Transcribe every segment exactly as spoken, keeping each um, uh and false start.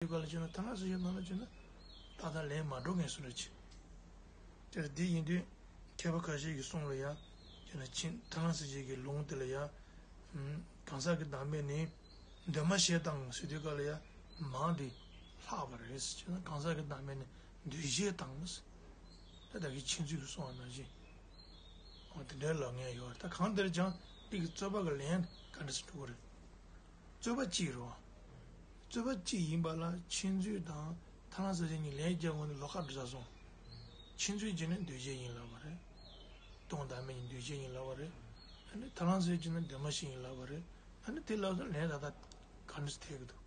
དུས་ག་ལ་བྱས་ན་ཐ་སྙད་ཟེར་བྱེད་ནང་ལ་བྱས་ན་ཏག་ཏག་ལན་མ་འགྲོ་མཁན་བཟོ་འདྲ་ཅིག་དེར་འདི་ཡིན་དུས་མཁས་པ་ཁ་ཤས་ཀྱིས་གསུངས་ལ་ཡ། བྱས་ན་ཕྱིན་ཐ་སྙད་ཟེར་བྱེད་ཀྱི་ལུང་དེ་ལ་ཡ། གང་ཟག་གི་བདག་མེད་ནི་འདུས་མ་བྱས་དང་ཟེར་དུས་ག་ལ་ཡ། མ་འདི་ལྷག་པ་རེད་ཟེར་ན་གང་ཟག་གི་བདག་མེད་ནི་འདུས་བྱས་དང་ཟེར། ད་ད་གིན་ཕྱིན་ཚུལ་གྱིས་གསུངས་པ་ནང་བཞིན། འོ་དེ་འདྲའི་ལབ་མཁན་ཡོད་རེད། ད་གང་ལྟར་ཀྱང་འདི་གི་རྩོད་པ་གི་ལན་ག་འདྲ་ཞིག་འགྲོ་གི་རེད། རྩོད་པ་གཅིག་རེད་བ། རྩོད་པ་གཅིག་ཡིན་པ་ལ་ཕྱིན་ཚུལ་དང་ཐ་སྙད་ཟེར་བྱེད་གཉིས་ལན་རྒྱག་དགོས་ནི་ལོགས་ཀ་འགྲོ་ས་སོང་། ཕྱིན་ཚུལ་བྱས་ན་འདུས་བྱས་ཡིན་ལབ་པ་རེད། སྟོང་བདག་མེད་གཉིས་འདུས་བྱས་ཡིན་ལབ་པ་རེད། ཨ་ནི་ཐ་སྙད་ཟེར་བྱེད་ན་འདུས་མ་བྱས་ཡིན་ལབ་པ་རེད། ཨ་ནི་དེ་ལབ་ན་ལན་ད་ལྟ་ག་འདྲ་ཐེབས་ཀྱི་འདུག་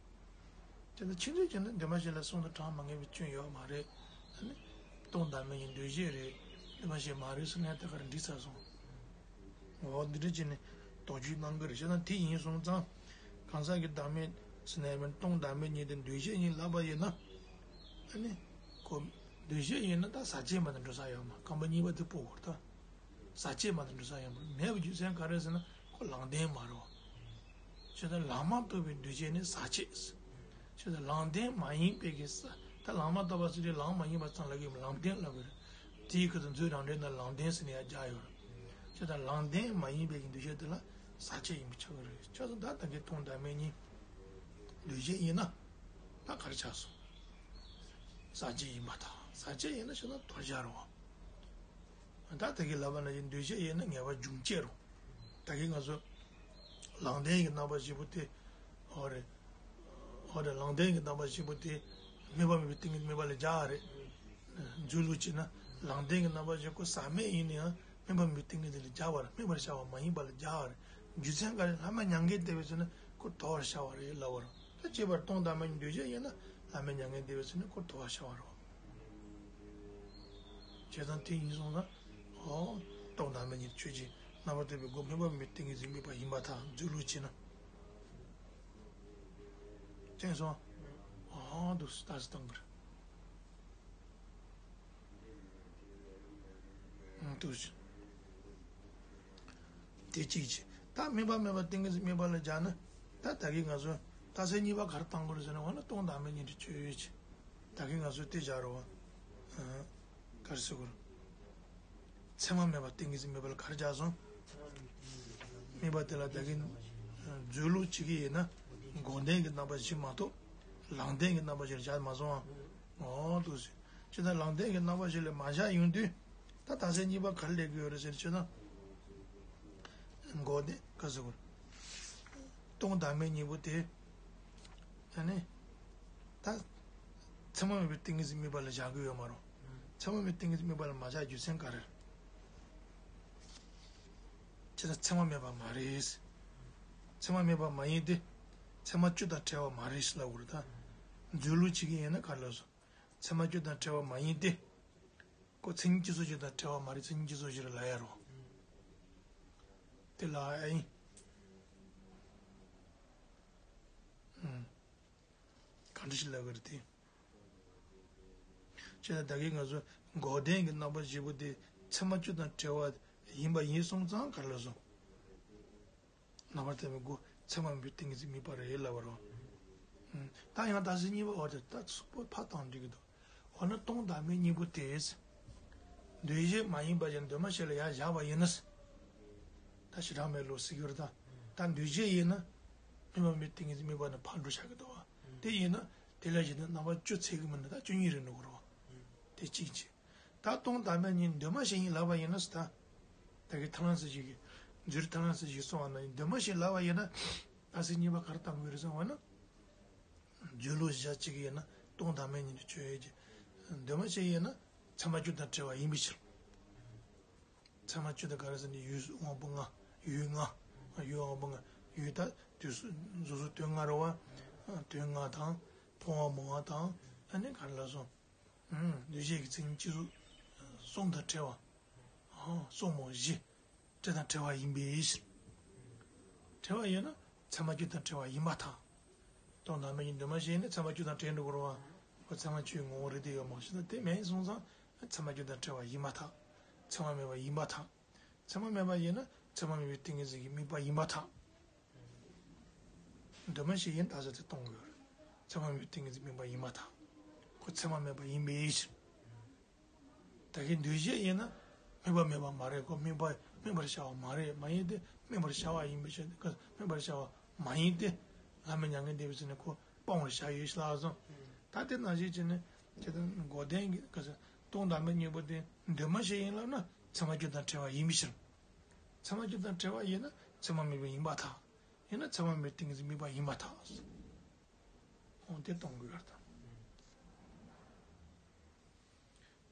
དེ་ལ་ཕྱིན་ཚུལ་བྱས་ན་འདུས་མ་བྱས་ལ་གསུང་དང་གྲངས་མ་ངེས་པའི་སྐྱོན་ཡོད་མ་རེད། ཨ་ནི་སྟོང་བདག་མེད་གཉིས་འདུས་བྱས་རེད། འདུས་མ་བྱས་མ་རེད་ཟེར་ན་ད་ག་རེ་འགྲིག་ཚར་སོང་། འོ་འདི་འདྲ་བྱས་ནས་དོགས་གཅོད་གནང་གི་རེད། བྱས་ན་དེ་ཡིན་སོང་ཙང་གང་ཟག་གི་བདག་མེད་ཟེར་ན་ཡང་མིན། སྟོང་བདག་མེད་གཉིས་དེ་འདུས་བྱས་ཡིན་ལབ་པ་ཡིན་ན། ཨ་ནི་ཁོ་འདུས་བྱས་ཡིན་ན་ད་ཟག་བཅས་མ་དང་འགྲོ་ས་ཡོད་མ། རྐང་པ་གཉིས་པ་དེ་སྤོ་དགོས་ད། ཟག་བཅས་མ་དང་འགྲོ་ས་ཡོད་མ་རེད། མེད་པའི་རྒྱུ་མཚན་ག་རེ་ཟེར་ན་ཁོ་ལམ་བདེན་མ་རེད་བ། བྱས་ཙང་ལམ་མ་ཐོབ་པའི་འདུས་བྱས་ནི་ཟག་བཅས། བྱས་ཙང་ལམ་བདེན་མ་ཡིན་པའི་གི་ས་ད་ལམ་མ་ཐོབ་པ་ཟེར་དུས་ལམ་མ་ཡིན་པ་ཙམ་ལ་གི་ལམ་བདེན་ལབ་དགོས་རེད། དེའི་ཁ་ཐུག་མཛོད་རང་འགྲེལ་ན་ལམ་བདེན་ཟེར་ནས་ཡང་སྦྱར་ཡོད་རེད། བྱས་ཙང་ལམ་བདེན་མ་ཡིན་པའི་གི་འདུས་བྱས་དེ་ལ་ཟག་བཅས་ཡིན་པ་ཆགས་ཀྱི་རེད། བྱས་ཙང་ད་ད་གིན་སྟོང་བདག་མེད་གཉིས་འདུས་བྱས་ཡིན་ན་ད་ག་རེ་ཆགས་སོང་། ཟག་བཅས་ཡིན་པར་ཐལ། ཟག་བཅས་ཡིན་ན་བྱས་ན་དོར་བྱ་རེད་བ། ད་ད་གིན་ལབ་པ་ནང་བཞིན་འདུས་བྱས་ཡིན་ན་ངེས་པ་འབྱུང་བྱེད་རེད། ད་གིན་ང་ཚོ་ལམ་བདེན་གྱི་རྣམ་པ་བཞི་པོ་དེ། འོ་རེད། འོ་རེད། ལམ་བདེན་གྱི་རྣམ་པ་བཞི་པོ་དེ་དམིགས་པ་མེད་པའི་ཏིང་ངེ་འཛིན་དམིགས་པ་ལ་སྦྱར་བ་རེད། མཛོད་ལུགས་བྱས་ན་ལམ་བདེན་གྱི་རྣམ་པ་བཞི་ཁོ་ཟག་མེད་ཡིན་ན་ཡང་དམིགས་པ་མེད་པའི་ཏིང་ངེ་འཛིན་ལ་སྦྱར་བ་རེད། དམིགས་པར་བྱ་བ་མ་ཡིན་པ་ལ་སྦྱར་བ་རེད། རྒྱུ་མཚན་ག་རེ། ལྷག་མ་མྱང་འགལ་འདས་པས་ཟེར་ན་ཁོ་དོར་བར་བྱ་བ་རེད་ལབ་པ་རེད། ད་བྱས་པར་སྟོང་བདག་མེད་གཉིས་འདུས་བྱས་ཡིན་ན་ལྷག་མ་མྱང་འགལ་འདས་པས་ཟེར་ན་ཁོ་དོར་བར་བྱ་བ་རེད། བྱས་ཙང་དེ་ཡིན་སོང་ན། ཨོ། སྟོང་བདག་མེད་གཉིས་ཆོས་ཅན། རྣམ་པར་ཐར་པའི་སྒོ་དམིགས་པ་མེད་པའི་ཏིང་ངེ་འཛིན་དམིགས་པ་ཡིན་པར་ཐལ། མཛོད་ལུགས་བྱས་ན། མཁྱེན་སོང་། ཨོ་འདུག་སེ་ལྟ་ས་བཏང་གི་རེད། འདུག་སེ། དེ་གཅིག་བྱས། ད་དམིགས་པ་མེད་པ་ཏིང་ངེ་འཛིན་དམིགས་པ་ལ་སྦྱར་ན། ད་ད་གིན་ང་ཚོས་རྟགས་གསལ་གཉིས་པ་ག་རེ་བཏང་དགོས་རེད་ཟེར་ན། འོ་ན་སྟོང་བདག་མེད་གཉིས་ཀྱི་ཆོས་ཅན། ད་གིན་ང་ཚོས་དེ་སྦྱར་རོ། ཨ། ག་རེ་ཟེར་དགོས་རེད། མཚན་མ་མེད་པ་ཏིང་ངེ་འཛིན་དམིགས་པ་ལ་ག་རེ་སྦྱར་སོང་། དམིགས་པ་དེ་ལ་ད་གིན་མཛོད་ལུགས་བྱེད་ཀྱི་ཡིན་ན། འགོག་བདེན་གྱི་རྣམ་པ་བཞི་མ་གཏོགས་ལམ་བདེན་གྱི་རྣམ་པ་བཞི་ལ་སྦྱར་མ་སོང་ཨ། འོ་འདུག་སེ། ཅི་ལྟར་ལམ་བདེན་གྱི་རྣམ་པ་བཞི་ལ་མ་བཞག་ཡོང་དུས། ད་རྟགས་གསལ་གཉིས་པ་ག་རེ་སླེབས་ཀྱི་ཡོད་རེད་ཟེར་ན། འགོག་བདེན་ག་ཟེར་དགོས་རེད། སྟོང་བདག་མེད་གཉིས་པོ་དེ། ཨ་ནི། ད། མཚན་མ་མེད་པའི་ཏིང་ངེ་འཛིན་དམིགས་པ་ལ་བཞག་གི་ཡོད་མ་རེད། མཚན་མ་མེད་པའི་ཏིང་ངེ་འཛིན་དམིགས་པ་ལ་མ་བཞག་རྒྱུ་མཚན་ག་རེ་རེད། ཅི་ལྟར་མཚན་མ་མེད་པ་མ་རེད། མཚན་མ་མེད་པ་མ་ཡིན་ཏེ། མཚན་མ་བཅུ་དང་བྲལ་བ་མ་རེད་ལབ་དགོས་རེད་ད། མཛོད་ལུགས་བྱེད་ཀྱི་ཡིན་ན་ག་རེ་ལབ་སོང་། མཚན་མ་བཅུ་དང་བྲལ་བ་མ་ཡིན་ཏེ། ཁོ་མཚན་ཉིད་སྤྱི་སོགས་གཅིག་དང་བྲལ་བ་མ་རེད། མཚན་ཉིད་སྤྱི་སོགས་གཅིག་རེད་ལབ་ཡ་རོ། དེ་ལ་ཨ་ཡིན། ཨུམ། ག་འདྲ་ཞིག་ལབ་ཀྱི་རེད་དེ། བྱས་ན་ད་གིན་ང་ཚོ་འགོག་བདེན་གྱི་རྣམ་པ་བཞི་པོ་དེ་མཚན་མ་བཅུ་དང་བྲལ་བ་ཡིན་པ་ཡིན་སོང་ཙང་ག་རེ་ལབ་སོང་། རྣམ་པར་ཐར་པའི་སྒོ་མཚན་མ་མེད་པའི་ཏིང་ངེ་འཛིན་དམིགས་པ་རེད་ལབ་པ་རེད། ཨུམ། ད་ཡང་རྟགས་གསལ་གཉིས་པ་འོ་དེ་ད་ཚུགས་པོ་ཕར་བཏང་འགྲིག་གི་འདུག་འོ་ན་སྟོང་བདག་མེད་གཉིས་པོ་དེས། འདུས་བྱས་མ་ཡིན་པ་ཅན་འདུས་མ་བྱས་ལ་ཡར་བཞག་པ་ཡིན་ན། ད་ཞེ་དྲག་མེད་ལོ་ཟེར་གྱི་རེད་ད། ད་འདུས་བྱས་ཡིན་ན། དམིགས་པ་མེད་ཏིང་ངེ་འཛིན་དམིགས་པ་ནས་ཕར་འགྲོ་བཞག་གི་འདུག་བ། དེ་ཡིན་ན་དེ་ལ་གཞི་ནས་རྣམ་པ་བཅུ་ཚད་ཀྱི་མིན་ན་ད་བཅུ་གཉིས་རེད་འགྲོ་གི་རེད་བ། དེ་གཅིག་བྱས། ད་སྟོང་བདག་མེད་གཉིས་འདུས་མ་བྱས་ཡིན་ལབ་པ་ཡིན་ན་ཟེར་ད། ད་གིན་ཐར་ལམ་ཟེར་བྱེད་ཀྱི། མཛོད་ཐར་ལམ་ཟེར་བྱེད་ཀྱི་གསུངས་པ་ནང་བཞིན་འདུས་མ་བྱས་ལབ་པ་ཡིན་ན། རྟགས་གསལ་གཉིས་པ་ག་རེ་བཏང་དགོས་རེད་གསུངས་པ་ན། མཛོད་ལུགས་བཞག་བྱེད་ཀྱི་ཡིན་ན་སྟོང་བདག་མེད་གཉིས་ཀྱི་ཆོས་ཅན། འདུས་མ་བྱས་ཡིན་ན་མཚན་མ་བཅུ་དང་བྲལ་བ་ཡིན་པའི་ཕྱིར། མཚན་མ་བཅུ་དེ་ག་རེ་ཟེར་ན་ཡུལ་དབང་པོ་ལྔ། ཡུལ་ལྔ། ཡུལ་དབང་པོ་ལྔ། ཡུལ་ད་དུས་སུ་གཟུགས་སུ་དོན་ལྔ་རེད་བ། དོན་ལྔ་དང་། མཐོང་བ་སྨྲ་བ་དང་། ཨ་ནི་ག་རེ་ལབ་སོང་། ཨུམ། འདུས་བྱས་ཀྱི་མཚན་ཉིད་སྤྱི་གཟུགས་གསུམ་དང་བྲལ་བ། ཨ། གསུམ་མོ་བཞི། བྲལ་དང་བྲལ་བ་ཡིན་པའི་ཕྱིར། བྲལ་བ་ཡིན་ན་མཚན་མ་བཅུ་དང་བྲལ་བ་ཡིན་པར་ཐལ། སྟོང་བདག་མེད་ཀྱི་འདུས་མ་བྱས་ནི་མཚན་མ་བཅུ་དང་བྲལ་འགྲོ་གི་རེད་བ། ཁོ་མཚན་མ་བཅུའི་ངོ་བོ་རེད་དེ་ཡོད་མ་ཤེས་ན་དེ་མེད་སོང་ཙང་མཚན་མ་བཅུ་དང་བྲལ་བ་ཡིན་པར་ཐལ། མཚན་མ་མེད་པ་ཡིན་པར་ཐལ། མཚན་མ་མེད་པ་ཡིན་ན་མཚན་མ་མེད་པའི་ཏིང་ངེ་འཛིན་གྱི་དམིགས་པ་ཡིན་པར་ཐལ། འདུས་མ་བྱས་ཡིན་ད་ཟེར་དེ་གཏོང་དགོས་རེད། ཚད་མ་མེད་པའི་ཏིང་ངེ་འཛིན་དམིགས་པ་ཡིན་པར་ཐལ། ཁོ་ཚད་མ་མེད་པ་ཡིན་པའི་ཕྱིར། ད་གིན་འདུས་བྱས་ཡིན་ན་དམིགས་པ་མེད་པ་མ་རེད། ཁོ་དམིགས་པ་དམིགས་པར་བྱ་བ་མ་རེད། མ་ཡིན་ཏེ་དམིགས་པར་བྱ་བ་ཡིན་པའི་ཕྱིར། དམིགས་པར་བྱ་བ་མ་ཡིན་ཏེ། བླ་མེད་མྱ་ངན་འདས་པའི་ཚུལ་ནི་ཁོ་སྤང་བར་བྱ་ཡོད་ཞེས་ལབ་སོང་། ད་དེ་ནང་བཞིན་བྱས་ནས་དེ་ལྟར་འགོག་བདེན་གྱི་སྟོང་དང་མེད་གཉིས་པོ་དེ་འདུས་མ་བྱས་ཡིན་ལབ་ན་ཚད་མ་སྤྱོད་དང་བྲལ་བ་ཡིན་པའི་ཕྱིར། ཚད་མ་སྤྱོད་དང་བྲལ་བ་ཡིན་ན་ཚད་མ་མེད་པ་ཡིན་པར་ཐལ། ཡིན་ན་ཚད་མ་མེད་པའི་ཏིང་ངེ་འཛིན་དམིགས་པ་ཡིན་པར་ཐལ། འོ་དེ་གཏོང་དགོས་པར་ཐལ།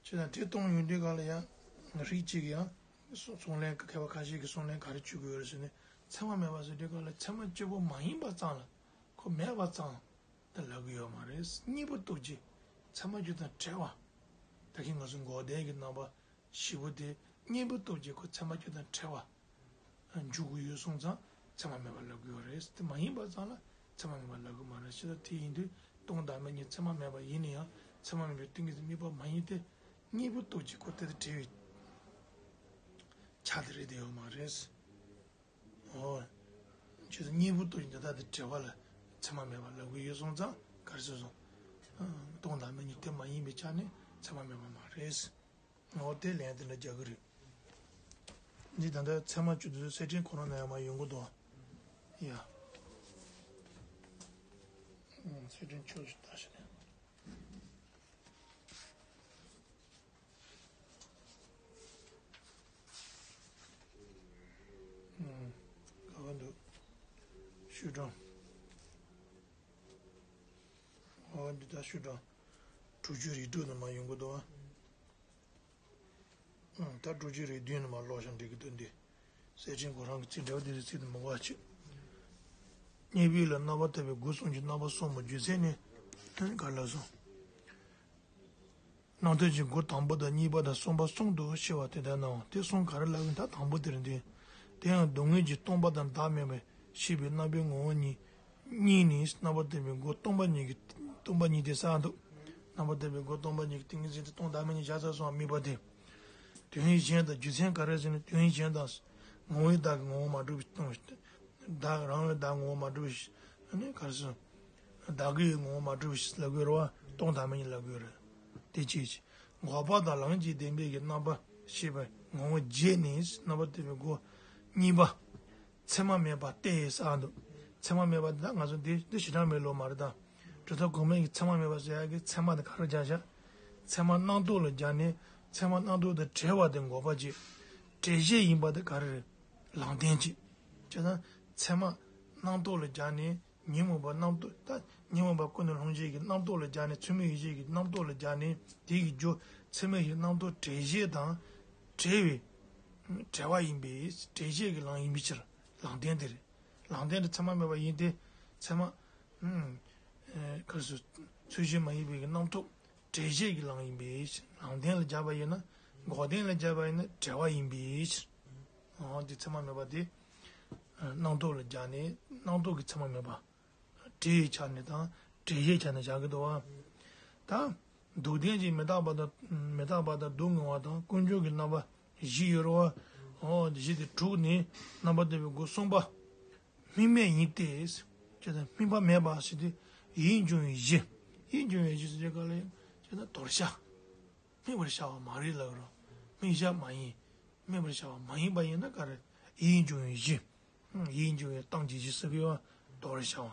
བྱས་ཙང་དེ་གཏོང་ཡོང་དུས་ག་ལ་ཡང་རིགས་གཅིག་གིས་ཡང་གསུང་གསུང་ལན་མཁས་པ་ཁ་ཤས་ཀྱིས་གསུང་ལན་ག་རེ་བྱེད་ཀྱི་ཡོད་རེད་ཟེར་ནས། ཚད་མ་མེད་པ་ཟེར་དུས་ག་ལ་ཚད་མ་གཅིག་པོ་མ་ཡིན་པ་ཙམ་ལ། ཁོ་མེད་པ་ཙམ་དེ་ལབ་ཀྱི་ཡོད་མ་རེད། གཉིས་པོ་སྟོབས་ཀྱིས་ཚད་མ་སྤྱོད་དང་བྲལ་བ། ད་གིན་ང་ཚོ་འགོག་བདེན་གྱི་རྣམ་པ་བཞི་པོ་དེ་གཉིས་པོ་སྟོབས་ཀྱིས་ཁོ་ཚད་མ་སྤྱོད་དང་བྲལ་བ་འཇུག་གི་ཡོད་སོང་ཙང་ཚད་མ་མེད་པ་ལབ་ཀྱི་ཡོད་རེད། དེ་མ་ཡིན་པ་ཙམ་ལ་ཚད་མ་མེད་པ་ལབ་ཀྱི་མ་རེད། ཞེས་ད་དེ་ཡིན་དུས་སྟོང་དང་མེད་གཉིས་ཚད་མ་མེད་པ་ཡིན་ན་ཡང་ཚད་མ་མེད་པའི་ཏིང་ངེ་འཛིན་དམིགས་པ་མ་ཡིན་ཏེ། གཉིས་པོ་སྟོབས་ཀྱིས་ཁོ་དེ་དང་བྲལ་བའི་ཆ་དེ་རེད་དེ་ཡོད་མ་རེད། འོ། ཁྱོད་ཚོ་གཉིས་པོ་སྟོབས་ཀྱིས་འདི་ལྟར་དེ་བྲལ་བ་ལ་ཚད་མ་མེད་པ་ལབ་ཀྱི་ཡོད་སོང་ཙང་ག་རེ་ཟེར་སོང་། སྟོང་དང་མེད་གཉིས་དེ་མ་ཡིན་པའི་ཆ་ནས་ཚད་མ་མེད་པ་མ་རེད། འོ་དེ་ལན་དེ་ལ་རྒྱག་གི་རེད། འདི་ད་ལྟ་ཚད་མ་བཅུ་དེ་ཚོ་གསེར་ཕྲེང་ཁོ་རང་ན་ཡང་མར་ཡོང་གི་འདུག་ཡ། གསེར་ཕྲེང་ཆོས་སུ་ལྟ་ཞིག་ནས། ག་བ་འདུག་ཤུ་གྲངས། ཨོ་འདི་ད་ཤུ་གྲངས། དྲུག་ཅུ་རེ་དྲུག་ནས་མར་ཡོང་གི་འདུག་ཨ། ད་དྲུག་ཅུ་རེ་བདུན་ནས་མར་ཀློག་བཞག་འགྲིག་གི་འདུག་འདི། གསེར་ཕྲེང་ཁོ་རང་གི་ཚིག་འདྲ་བ་དེ་ཚོའི་ཚིག་དེ་མ་གོ་བ་བྱེད། གཉིས་པའི་ལ་རྣམ་པར་ཐར་པའི་སྒོ་གསུམ་གྱི་རྣམ་པ་གསུམ་པོ་རྒྱུ་མཚན་ནི། ག་ལ་སོང་། རྣམ་ཐར་གྱི་སྒོ་དང་པོ་དང་གཉིས་པ་དང་གསུམ་པ་གསུམ་དུ་ཕྱེ་བ་དེ་ལྟར་སྣང་བ། དེ་གསུམ་ག་རེ་ལབ་ཡིན། ད་དང་པོ་དེ་རེད་འདུག་དེ་ཡང་སྡུག་བསྔལ་གྱི་སྟོང་པ་དང་བདག་མེད་པ་ཤེས་པའི་རྣམ་པའི་ངོ་བོ་ཉིད། གཉིས་ནི་རྣམ་པར་ཐར་པའི་སྒོ་སྟོང་པ་ཉིད་ཀྱི། སྟོང་པ་ཉིད་དེ་གསལ་འདུག་རྣམ་པར་ཐར་པའི་སྒོ་སྟོང་པ་ཉིད་ཀྱི་ཏིང་ངེ་འཛིན་དེ་སྟོང་དང་མེད་གཉིས་བཞག་ཚར་སོང་བ་དམིགས་པ་དེ། དོན་གཞན་དང་རྒྱུ་མཚན་ག་རེ་ཟེར་ན། དོན་གཞན་དང་ངོ་བོའི་བདག་གི་ངོ་བོ་མ་གྲུབ་པའི་སྟོང་། བདག་རང་བའི་བདག་ངོ་བོ་མ་གྲུབ་པའི་ནི་ག་རེ་ཟེར། བདག་གི་ངོ་བོ་མ་གྲུབ་པའི་ལབ་དགོས་རེད་བ། སྟོང་དང་མེད་གཉིས་ལབ་དགོས་རེད། དེ་ཅིའི་ཕྱིར། འགོག་པ་དང་ལམ་གྱི་བདེན་པའི་གི་རྣམ་པ་ཤེས་པའི་ངོ་བོ་བརྒྱད་ནི་རྣམ་པར་ཐར་པའི་སྒོ་གཉིས་པ། ཚད་མ་མེད་པ་སྟེ་གསལ་འདུག་ཚད་མ་མེད་པ་འདི་ད་ང་ཚོ་འདི་འདི་ཞེ་དྲག་མེད་ལོ་མ་རེད་ད། གྲུབ་མཐའ་གོང་མའི་གི་ཚད་མ་མེད་པ་ཟེར་ཡག་གི་ཚད་མ་དེ་ག་རེ་སྦྱར་བཞག་ཚད་མ་རྣམ་རྟོག་ལ་སྦྱར་ནས་ཚད་མ་རྣམ་རྟོག་དང་བྲལ་བ་དེ་འགོག་པ་གཅིག་བྲལ་བྱེད་ཡིན་པ་དེ་ག་རེ་རེད། ལམ་བདེན་གཅིག་བྱས་ཙང་ཚད་མ་རྣམ་རྟོག་ལ་སྦྱར་ནས་ཉོན་མོངས་པ་རྣམ་རྟོག་ད་ཉོན་མོངས་པ་ཀུན་ནས་སློང་བྱེད་ཀྱི་རྣམ་རྟོག་ལ་སྦྱར་ནས་ཚད་མའི་ཡུལ་ཅན་གྱི་རྣམ་རྟོག་ལ་སྦྱར་ནས་དེ་གི་རྒྱུ་ཚད་མའི་ཡུལ་རྣམ་རྟོག་བྲལ་བྱེད་དང་བྲལ་བའི་བྲལ་བ་ཡིན་པས་བྲལ་བྱེད་ཀྱི་ལམ་ཡིན་པའི་ཕྱིར་ལམ་བདེན་དེ་རེད། ལམ་བདེན་དེ་ཚད་མ་མེད་པ་ཡིན་ཏེ་ཚད་མ། ཨུམ། ཨེ། ག་རེ་ཟེར། ཚུལ་གཞན་མ་ཡིན་པའི་གི་རྣམ་རྟོག་བྲལ་བྱེད་ཀྱི་ལམ་ཡིན་པས་ལམ་བདེན་ལ་སྦྱར་བ་ཡིན་ན། འགོག་བདེན་ལ་སྦྱར་བ་ཡིན་ན་བྲལ་བ་ཡིན་པའི་ཕྱིར། འོ་དེ་ཚད་མ་མེད་པ་དེ། རྣམ་རྟོག་ལ་སྦྱར་ནས་རྣམ་རྟོག་གི་ཚད་མ་མེད་པ། བྲལ་བའི་ཆ་ནས་དང་བྲལ་བྱའི་ཆ་ནས་བཞག་གི་འདུག་བ། ད། སྡུག་བདེན་གྱི་མི་རྟག་པ་དང་མི་རྟག་པ་དང་སྡུག་བསྔལ་བ་དང་ཀུན་འབྱུང་གི་རྣམ་པ་བཞི་ཡོད་རེད་བ། འོ་བཞི་དེ་དྲུག་ནི་རྣམ་པར་ཐར་པའི་སྒོ་གསུམ་པ། དམིགས་མེད་ཡིན་ཏེ། ཅེས་དང་དམིགས་པ་མེད་པ་ཞེས་ཏེ་ཡིད་འབྱུང་བའི་གཞི། ཡིད་འབྱུང་བའི་གཞི་ཟེར་ག་ལ་ཡིན་ཅེ་ན་དོར་བྱ། དམིགས་པར་བྱ་བ་མ་རེད་ལབ་རོ། དམིགས་བྱ་མ་ཡིན། དམིགས་པར་བྱ་བ་མ་ཡིན་པ་ཡིན་ན་ག་རེ། ཡིད་འབྱུང་བའི་གཞི། ཡིད་འབྱུང་བའི་སྟངས་ཀྱི་གཞི་ཟེར་གི་ཡོད་པ་དོར་བྱ་བ།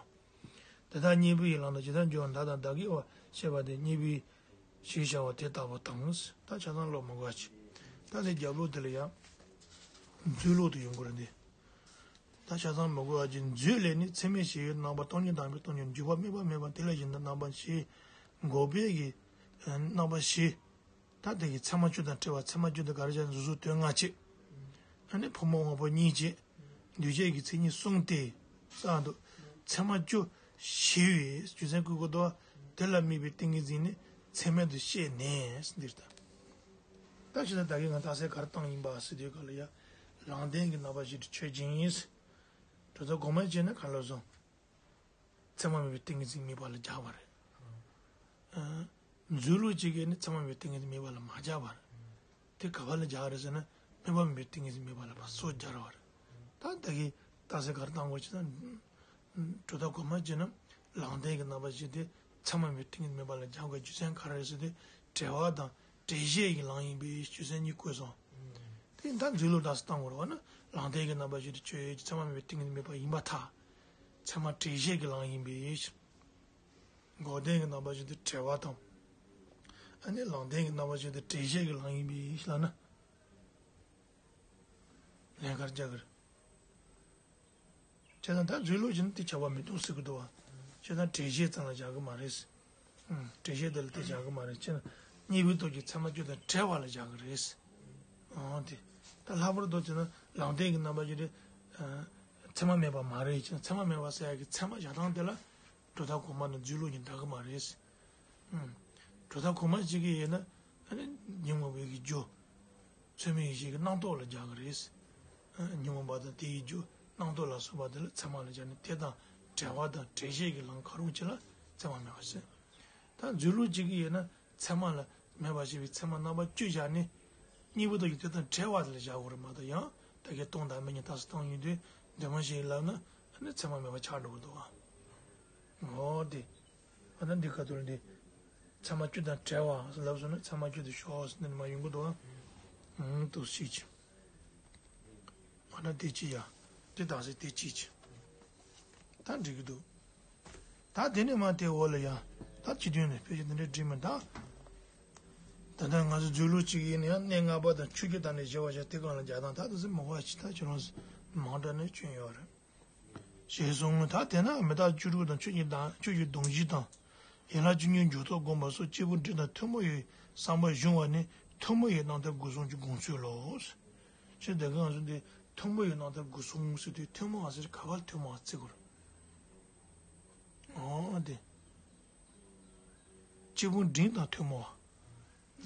དེ་དག་གཉིས་པོ་ཡི་ལམ་དུ་ཇི་ལྟར་འགྱུར་བ་བདག་དང་བདག་གི་བ་ཞེས་པ་དེ་གཉིས་པོའི་གཞིར་བྱ་བ་དེ་ལྟ་བུ་དང་། ད་ཆ་ཚང་ཀློག་མི་དགོས་པ་ཅིག་ད་དེ་རྒྱབ་ལོགས་དེ་ལ་ཡང་། མཛོད་ལོགས་དུ་ཡོང་གི་རེད་འདི། ད་ཆ་ཚང་མི་དགོས་པ་ཅིག་མཛོད་ལས་ནི་ཚད་མས་ཞེས་པའི་རྣམ་པ་སྟོང་ཉིད་དང་པོའི་སྟོང་ཉིད་འཇུག་པ་དམིགས་པ་མེད་པ་དེ་ལ་བཞིན་དུ་རྣམ་པ་བཞི། འགོག་པའི་གི་རྣམ་པ་བཞི། ད་དེ་གི་ཚད་མ་བཅུ་དང་བྲལ་བ་ཚད་མ་བཅུ་དེ་ག་རེ་བྱ་ཟུར་ཟུར་དོན་ལྔ་བྱེད། ཨ་ནི་ཕོ་མོ་དབང་པོ་གཉིས་བྱེད། འདུས་བྱས་ཀྱི་མཚན་ཉིད་གསུམ་སྟེ། གསལ་འདུག་ཚད་མ་བཅུ་ཞི་བའི་རྒྱུ་མཚན་བཀོད་དགོས་འདུག་དེ་ལ་དམིགས་པའི་ཏིང་ངེ་འཛིན་ནི་ཚད་མེད་དུ་བཤད་ནས་འདིར་ལྟ། ད་ཕྱི་ལ་ད་གིན་ང་རྟགས་གསལ་ག་རེ་བཏང་ཡིན་པ་ཟེར་དུས་ག་ལ་ཡ། ལམ་བདེན་གྱི་རྣམ་པ་བཞི་དུ་ཆོས་ཅན། གྲུབ་མཐའ་གོང་མ་བྱས་ན་ག་ལ་སོང་། ཚད་མ་མེད་པའི་ཏིང་ངེ་འཛིན་དམིགས་པ་ལ་སྦྱར་བ་རེད། མཛོད་ལུགས་གཅིག་གིས་ནི་ཚད་མ་མེད་པའི་ཏིང་ངེ་འཛིན་དམིགས་པ་ལ་མ་སྦྱར་བ་རེད། དེ་ག་བ་ལ་སྦྱར་རེད་ཟེར་ན་དམིགས་པ་མེད་པའི་ཏིང་ངེ་འཛིན་དམིགས་པ་ལ་ཕར་སོ་སྦྱར་བ་རེད། ད་ད་གིན་རྟགས་གསལ་ག་རེ་བཏང་དགོས་ཅེ་ན། གྲུབ་མཐའ་གོང་མ་བྱས་ན་ ལམ་བདེན་གྱི་རྣམ་པ་བཞི་དེ་ཚད་མ་མེད་ཏིང་ངེ་འཛིན་མེད་པ་ལ་སྦྱར་དགོས་རྒྱུ་མཚན་ག་རེ་རེད་ཟེར་དུས། འབྲེལ་བ་དང་འགྲེལ་བཤད་ཀྱི་ལམ་ཡིན་པའི་རྒྱུ་མཚན་གཉིས་བཀོད་སོང་། དེ་ད་མཛོད་ལུགས་དག་ས་བཏང་དགོས་རེད་བ་ན། ལམ་བདེན་གྱི་རྣམ་པ་བཞི་དེ་ཆོས་ཅན། ཚད་མ་མེད་པའི་ཏིང་ངེ་འཛིན་མེད་པ་ཡིན་པར་ཐལ། ཚད་མ་འགྲེལ་བཤད་ཀྱི་ལམ་ཡིན་པའི། འགོག་བདེན་གྱི་རྣམ་པ་བཞི་དེ་འབྲེལ་བ་དང་། ཨ་ནི་ལམ་བདེན་གྱི་རྣམ་པ་བཞི་དེ་འགྲེལ་བཤད་ཀྱི་ལམ་ཡིན་པའི་ལབ་ན། ལན་ག་རེ་རྒྱག་གི་རེད། བྱས་ཙང་ད་མཛོད་ལུགས་ཀྱིས་ནི་དེ་བྱ་བ་མི་གཏོང་ཟེར་གི་འདུག་བ། བྱས་ཙང་འགྲེལ་བཤད་ཙམ་ལ་བཞག་གི་མ་རེད། ཨང་། འགྲེལ་བཤད་དེ་ལ་དེ་བཞག་གི་མ་རེད། བྱས་ན་གཉིས་པོའི་སྟོབས་ཀྱིས་ཚད་མ་བཅུ་དང་བྲལ་བ་ལ་བཞག་གི་རེད། ཨང་། དེ་ད་ལྷག་པར་དུ་བྱས་ན་ལམ་བདེན་གྱི་རྣམ་པ་བཞི་དེ་ཚད་མ་མེད་པ་མ་རེད། བྱས་ན་ཚད་མ་མེད་པ་ཟེར་ཡག་གི་ཚད་མ་བཞག་སྟངས་དེ་ལ་སྒྲོ་བཏགས་གོང་མ་དང་མཛོད་ལུགས་གཉིས་འདྲ་གི་མ་རེད། ཨང་། སྒྲོ་བཏགས་གོང་མ་གཅིག་གི་ཡིན་ན་ཨ་ནི་ཉོན་མོངས་པའི་གི་རྒྱུ། ཚད་མའི་ཡེ་ཤེས་ཀྱི་རྣམ་རྟོག་ལ་སྦྱར་གི་རེད། ཨ། ཉོན་མོངས་པ་དང་དེ་ཡི་རྒྱུ་རྣམ་རྟོག་ལ་སོགས་པ་དེ་ལ་ཚད་མ་ལ་སྦྱར་ནས་དེ་དང་བྲལ་བ་དང་འགྲེལ་བཤད་ཀྱི་ལམ་གང་རུང་གཅིག་ལ་ཚད་མ་མེད་པ་ཟེར། ད་མཛོད་ལུགས་གཅིག་གི་ཡིན་ན་ཚད་མ་ལ་མེད་པ་ཞེས་པའི་ཚད་མ་རྣམ་པ་བཅུ་བཞག་ནས་གཉིས་པོ་དག་གི་དེ་དང་བྲལ་བ་དེ་ལ་བཞག་དགོས་རེད་མ་གཏོགས། ཡང་ད་གིན་སྟོང་དང་མི་གཉིས་དག་ས་བཏང་ཡོང་དུས་འདོད་མ་ཞིག་ལབ་ན་ཨ་ནི་ཚད་མ་མེད་པ་ཆགས་འགྲོ་གི་འདུག་བ། འོ་དེ། ཨ་ད་འདི་ཁ་ཐུག་ལ་འདི། ཚད་མ་བཅུ་དང་བྲལ་བ་ལབ་སོང་ན་ཚད་མ་བཅུ་དེ་ཤོག་ཟེར་ནས་མ་ཡོང་གི་འདུག་ཨ། ཨང་། དུ་ཞིག་ཅིག་ཨ་ད་དེ་ཅི་ཡ། དེ་དག་ས་དེ་ཅི་ཅི། ད་འགྲིག་གི་འདུག་ད་དེ་ནས་མ་དེ་འོག་ལ་ཡ། ད་སྤྱི་དོན་ནས་ཕལ་ཆེར་དེ་འདྲའི་འགྲིག་མི་འདུག་ད་ལྟ་ང་ཚོ་མཛོད་ལུགས་གཅིག་ཡིན་ན་ཡང་གནས་ལྔ་པ་དང་ཆོས་བརྒྱད་དང་ནི་བཞི་བ་བཞག་དེ་གང་ལ་རྒྱག་སྟངས་ད་དུ་ཟིན་མོ་བ་ཅི་ད་ཁྱོད་རང་མང་དྲགས་ནས་སྐྱོན་ཡོད་རེད། ཞེས་གསུངས། ད་དེས་ན་མི་རྟག་བཅུ་དྲུག་དང་ཆོས་ཀྱི་གདམས། ཆོས་ཀྱི་སྡོམ་བཞི་དང་། ཡན་ལག་བཅུ་གཉིས་འཇུག་ལྡོག་བསྒོམ་པ་སོགས་སྐྱེས་བུ་འབྲིང་དང་ཐུན་མོང་བའི་བསམ་པ་གཞུང་བ་ནི་ཐུན་མོང་བའི་རྣམ་ཐར་སྒོ་གསུམ་གྱི་དགོངས་ཚུལ་ལོ། ཞེས་དེ་ག་ང་ཚོ་འདི་ཐུན་མོང་བའི་རྣམ་ཐར་སྒོ་གསུམ་ཟེར་དུས་ཐུན་མོང་བ་ཟེར་ག་བར་ཐུན་མོང་བ་བརྩི་དགོས་རེད། འོ་དེ། སྐྱེས་བུ་འབྲིང་དང་ཐུན་མོང་བ།